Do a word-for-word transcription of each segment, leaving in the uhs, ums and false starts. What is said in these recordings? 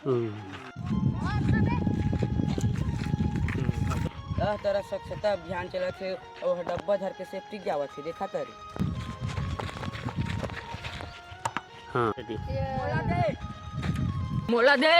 हम्म। ए तरह स्वच्छता अभियान चलत हे, अउ डब्बा धर के सेफ्टी जावत हे, देखा करे। हाँ, दे। मोला दे।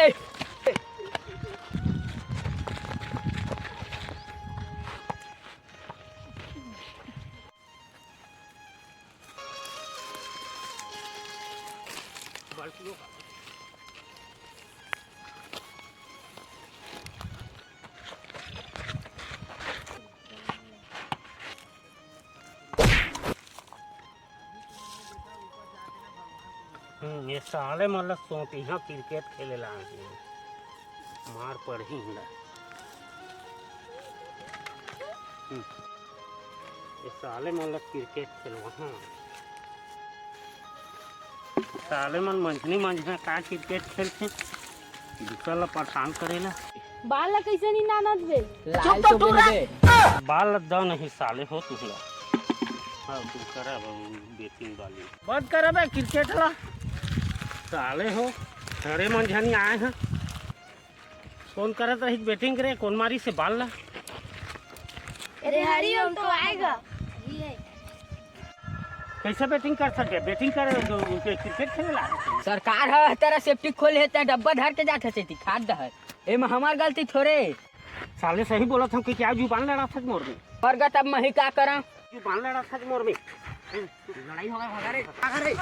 हम्म, ये साले मन ल सोटिहा क्रिकेट खेले ला आए हे। मार पड़ही इला। हम्म, ये साले मन ल क्रिकेट खेलवा, हाँ। साले मन मंझनी मंझना का क्रिकेट खेलथे, दूसरा ल परेशान करेला। बाल ला कइसे नी नानत बे? लाल तो बे। बाल ला द नहीं साले हो तुहला। हाँ, तू करा बेटिंग वाली। बंद करा बे क्रिकेट ला। साले हो, घरे मन झनी आए हैं। कौन करत रही बेटिंग करे, कौन मारी से बाल ला? अरे हरिओम तो आएगा। कैसे बेटिंग कर सकते? बेटिंग करे तो उनके क्रिकेट खेले ला। सरकार ह तेरा सेफ्टी खोले हे, ते डब्बा धर के जात हसे, खाद दहर। एमा हमार गलती थोरे। साले सही बोलत हूँ कि क्या जुबान लड़ा था मोर में। प्रगट अब मैं ही का करा? जुबान लड़ा था मोर में। लड़ाई हो गया, भागा रे, भागा रे।